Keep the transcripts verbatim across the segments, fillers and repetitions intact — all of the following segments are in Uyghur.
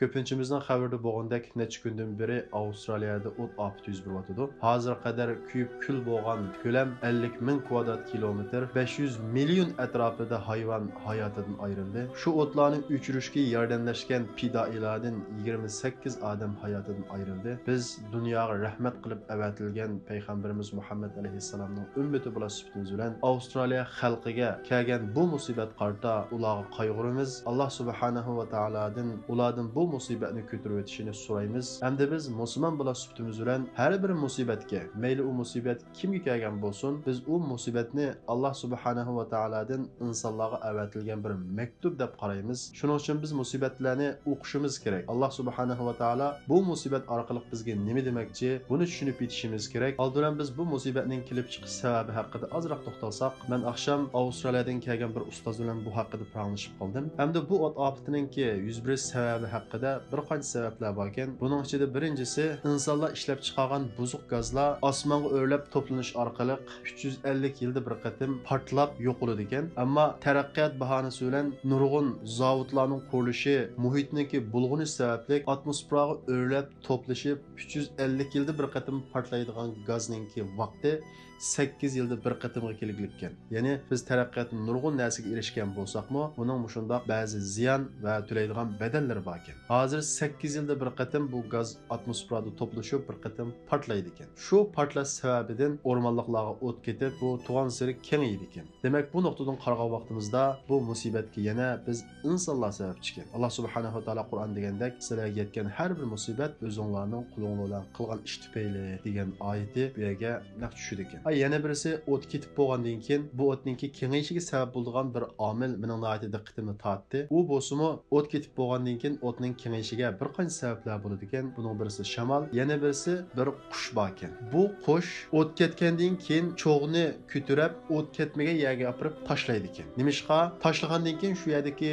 كۆپىنچىمىزنىڭ خەۋىرىدە بولغىنىدەك، نەچچە كۈندىن بېرى ئاۋسترالىيەدە ئوت ئاپىتى يۈز بېرىۋاتىدۇ. ھازىرغا قەدەر كۆيۈپ كۈل بولغان كۆلەم ئەللىك مىڭ كۋادرات كىلومېتىر، بەش يۈز مىليون ئەتراپىدا ھايۋان ھاياتىدىن ئايرىلدى. شۇ ئوتلارنى ئۆچۈرۈشكە ياردەملەشكەن پىدائىيلەردىن يىگىرمە سەككىز ئادەم ھاياتىدىن ئايرىلدى. بىز دۇنياغا رەھمەت قىلىپ ئەۋەتىلگەن پەيغەمبىرىمىز مۇھەممەد ئەلەيھىسسالامنىڭ ئۈممىتى بولاش سۈپىتىمىز بىلەن ئاۋسترالىيە خەلقىگە كەلگەن بۇ مۇسىبەت قارىتا ئۇلارغا قايغۇرىمىز. ئاللا سۇبھانەھۇ ۋە تائالادىن ئۇلاردىن بۇ مۇسىبەتنى كۆتۈرۈۋېتىشىنى سورايمىز. ھەمدە بىز مۇسۇلمان بولاش سۈپىتىمىز بىلەن ھەر بىر مۇسىبەتكە، مەيلى ئۇ مۇسىبەت كىمگە كەلگەن بولسۇن، بىز ئۇ مۇسىبەتنى ئاللا سۇبھانەھۇ ۋە تائالادىن ئىنسانلارغا ئەۋەتىلگەن بىر مەكتۇپ دەپ قارايمىز. شۇنىڭ ئۈچۈن بىز مۇسىبەتلەرنى ئوقۇشىمىز كېرەك. ئاللا سۇبھانەھۇ ۋە تائالا بۇ مۇسىبەت ئارقىلىق بىزگە نېمە دېمەكچى، بۇنى چۈشىنىپ يېتىشىمىز كېرەك. ئالدى بىلەن بىز بۇ مۇسىبەتنىڭ كېلىپ چىقىش سەۋەبى ھەققىدە ئازراق توختالساق، مەن ئاخشام ئاۋسترالىيەدىن كەلگەن بىر ئۇستاز بىلەن بۇ ھەققىدە پاراڭلىشىپ قالدىم. ھەمدە بۇ ئوت ئاپىتىنىڭكى يۈز بېرىش سەۋەبى ھەققىدە بىر قانچە سەۋەبلەر باركەن. بۇنىڭ ئىچىدە بىرىنچىسى، ئىنسانلار ئىشلەپ چىقارغان بۇزۇق گازلار ئاسمانغا ئۆرلەپ توپلىنىش ئارقىلىق ئۈچ يۈز ئەللىك يىلدا بىر قېتىم پارتلاپ يوقىلىدىكەن. ئەمما تەرەققىيات باھانىسى بىلەن نۇرغۇن زاۋۇتلارنىڭ قۇرۇلۇشى، مۇھىتنىڭكى بۇلغىنىش سەۋەبلىك ئاتموسفېراغا ئۆرلەپ توپلىشىپ، ئۈچ يۈز ئەللىك يىلدا بىر قېتىم پارتلايدىغان گازنىڭكى ۋاقتى سەككىز يىلدا بىر قېتىمغا كەلگىلىككەن. يەنى بىز تەرەققىياتتا نۇرغۇن نەرسىگە ئېرىشكەن بولساقمۇ، بۇنىڭ مۇشۇنداق بەزى زىيان ۋە تۆلەيدىغان بەدەللىرى باركەن. ھازىر سەككىز يىلدا بىر قېتىم بۇ گاز ئاتموسفېرادا توپلىشىپ، بىر قېتىم پارتلايدىكەن. شۇ پارتلاش سەۋەبىدىن ئورمانلىقلارغا ئوت كېتىپ، بۇ تۇغانسېرى كېڭىيىدىكەن. دېمەك، بۇ نۇقتىدىن قارىغان ۋاقتىمىزدا، بۇ مۇسىبەتكە يەنە بىز ئىنسانلار سەۋەبچىكەن. ئاللا سۇبھانەھۇ ۋە تائالا قۇرئان دېگەندەك، سىلەرگە يەتكەن ھەر بىر مۇسىبەت ئۆزۈڭلارنىڭ قولۇڭلار بىلەن قىلغان ئىش تۈپەيلى دېگەن ئايىتى بۇ يەرگە نەق چۈشىدىكەن. ئاي، يەنە بىرسى، ئوت كېتىپ بولغاندىن كېيىن بۇ ئوتنىڭكى كېڭىيىشىگە سەۋەب بولىدىغان بىر ئامىل مېنىڭ ناھايىتى دىققىتىمنى تارتتى. ئۇ بولسىمۇ، ئوت كېتىپ بولغاندىن كېيىن ئوتنىڭ كېڭىيىشىگە بىر قانچە سەۋەبلەر بولىدىكەن. بۇنىڭ بىرسى شامال، يەنە بىرسى بىر قۇش باركەن. بۇ قۇش ئوت كەتكەندىن كېيىن چوغنى كۆتۈرۈپ، ئوت كەتمىگەن يەرگە ئاپىرىپ تاشلايدىكەن. نېمىشقا؟ تاشلىغاندىن كېيىن شۇ يەردىكى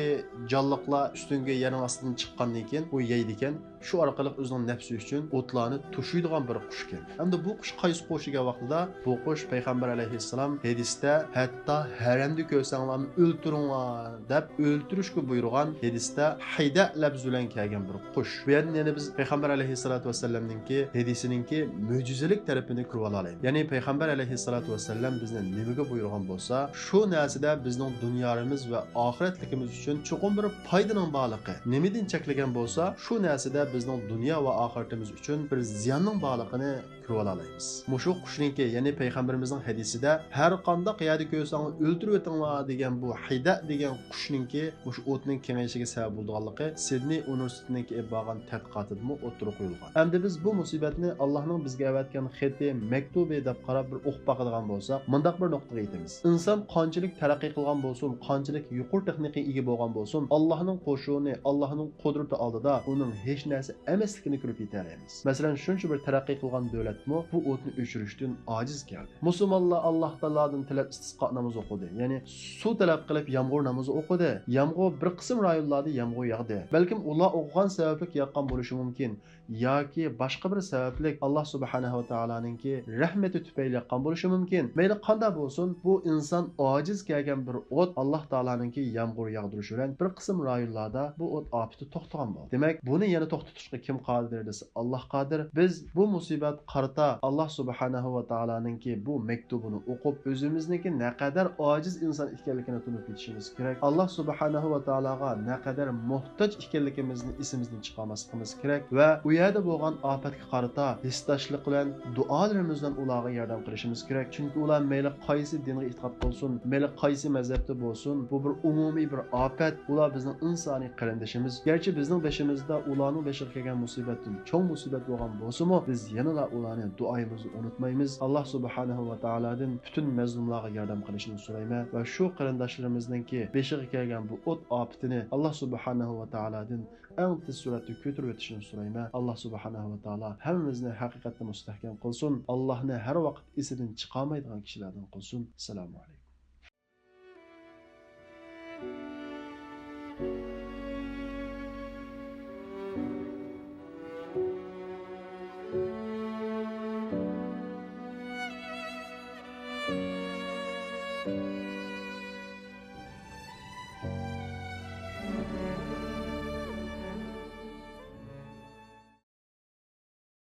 جانلىقلار ئۈستۈنگە يەرنىڭ ئاستىدىن چىققاندىن كېيىن ئۇ يەيدىكەن. شۇ ئارقىلىق ئۆزىنىڭ نەپسى ئۈچۈن ئوتلارنى توشۇيدىغان بىر قۇشكەن. ئەمدى بۇ قۇش قايسى قۇش دېگەن ۋاقتىدا، بۇ قۇش پەيغەمبەر ئەلەيھىسسالام ھەدىستە، ھەتتا ھەرەمدە كۆرسەڭلارمۇ ئۆلتۈرۈڭلار دەپ ئۆلتۈرۈشكە بۇيرۇغان ھەدىستە ھەيدە لەپزى بىلەن كەلگەن بىر قۇش. بۇ يەردىن يەنە بىز پەيغەمبەر ئەلەيھىسسالاتۇ ۋەسسالامنىڭكى ھەدىسىنىڭكى مۆجىزىلىك تەرىپىنى كۆرۈۋالالايمىز. يەنى پەيغەمبەر ئەلەيھىسسالاتۇ ۋەسسالام بىزنى نېمىگە بۇيرۇغان بولسا، شۇ نەرسىدە بىزنىڭ دۇنيالىرىمىز ۋە ئاخىرەتلىكىمىز ئۈچۈن چوقۇم بىر پايدىنىڭ بارلىقى، نېمىدىن چەكلىگەن بولسا، شۇ نەرسىدە بىزنىڭ دۇنيا ۋە ئاخىرىتىمىز ئۈچۈن بىر زىياننىڭ بارلىقىنى كۆرۈۋالالايمىز. مۇشۇ قۇشنىڭكى، يەنى پەيغەمبىرىمىزنىڭ ھەدىسىدە، ھەر قانداق يەردە كۆرسەڭلار ئۆلتۈرۈۋېتىڭلار دېگەن بۇ ھەيدە دېگەن قۇشنىڭكى مۇشۇ ئوتنىڭ كېڭىيىشىگە سەۋەب بولىدىغانلىقى سىدنېي ئۇنىۋېرسىتېتىنىڭكى ئېلىپ بارغان تەتقىقاتىدىمۇ ئوتتۇرىغا قويۇلغان. ئەمدى بىز بۇ مۇسىبەتنى ئاللانىڭ بىزگە ئەۋەتكەن خېتى، مەكتۇبى دەپ قاراپ بىر ئوقۇپ باقىدىغان بولساق، مۇنداق بىر نۇقتىغا يېتىمىز. ئىنسان قانچىلىك تەرەققىي قىلغان بولسۇن، قانچىلىك يۇقىرى تېخنىكىغا ئىگە بولغان بولسۇن، ئاللانىڭ قوشۇنى، ئاللانىڭ قۇدرىتى ئالدىدا ئۇنىڭ ھېچ نەرسە ئەمەسلىكىنى كۆرۈپ يېتەلەيمىز. مەسىلەن، شۇنچە بىر تەرەققىي قىلغان دۆلەتمۇ بۇ ئوتنى ئۆچۈرۈشتىن ئاجىز كەلدى. مۇسۇلمانلار ئاللا تائالادىن تىلەپ ئىستىسقا نامىزى ئوقۇدى، يەنى سۇ تەلەپ قىلىپ يامغۇر نامىزى ئوقۇدى. يامغۇر بىر قىسىم رايونلاردا يامغۇر ياغدى. بەلكىم ئۇلار ئوقۇغان سەۋەبلىك ياغقان بولۇشى مۇمكىن، ياكى باشقا بىر سەۋەبلىك ئاللا سۇبھانەھۇ ۋە تائالانىڭكى رەھمىتى تۈپەيلى ياغقان بولۇشى مۇمكىن. مەيلى قانداق بولسۇن، بۇ ئىنسان ئاجىز كەلگەن بىر ئوت، ئاللا تائالانىڭكى يامغۇر ياغدۇرۇشى بىلەن بىر قىسىم رايونلاردا بۇ ئوت ئاپىتى توختىغان بولدى. دېمەك، بۇنى يەنە توختىتىشقا كىم قادىر دېسە، ئاللا قادىر. بىز بۇ مۇسىبەت قارىتا ئاللا سۇبھانەھۇ ۋە تائالانىڭكى بۇ مەكتۇبىنى ئوقۇپ، ئۆزىمىزنىڭكى نەقەدەر ئاجىز ئىنسان ئىكەنلىكىنى تونۇپ يېتىشىمىز كېرەك. ئاللا سۇبھانەھۇ ۋە تائالاغا نەقەدەر موھتاج ئىكەنلىكىمىزنى ئېسىمىزدىن چىقارماسلىقىمىز كېرەك ۋە ئۇ يەردە بولغان ئاپەتكە قارىتا ھېسداشلىق بىلەن، دۇئالىرىمىز بىلەن ئۇلارغا ياردەم قىلىشىمىز كېرەك. چۈنكى ئۇلار مەيلى قايسى دىنغا ئېتىقاد قىلسۇن، مەيلى قايسى مەزھەپتە بولسۇن، بۇ بىر ئومۇمىي بىر ئاپەت. ئۇلار بىزنىڭ ئىنسانىي قېرىندىشىمىز. گەرچە بىزنىڭ بېشىمىزدا ئۇلارنىڭ بېشىغا كەلگەن مۇسىبەتتىن چوڭ مۇسىبەت بولغان بولسىمۇ، بىز يەنىلا ئۇلارنى دۇئايىمىزدا ئۇنتۇمايمىز. ئاللا سۇبھانەھۇ ۋە تائالادىن پۈتۈن مەزلۇملارغا ياردەم قىلىشىنى سورايمەن ۋە شۇ قېرىنداشلىرىمىزنىڭكى بېشىغا كەلگەن بۇ ئوت ئاپىتىنى ئاللا سۇبھانەھۇ ۋە تائالادىن ئەڭ تېز سۈرئەتتە كۆتۈرۈۋېتىشىنى سورايمەن. ئاللا سۇبھانەھۇ ۋە تائالا ھەممىمىزنى ھەقىقەتتە مۇستەھكەم قىلسۇن. ئاللانى ھەر ۋاقىت ئېسىدىن چىقارمايدىغان كىشىلەردىن قىلسۇن. ئەسسالامۇ ئەلەيكۇم.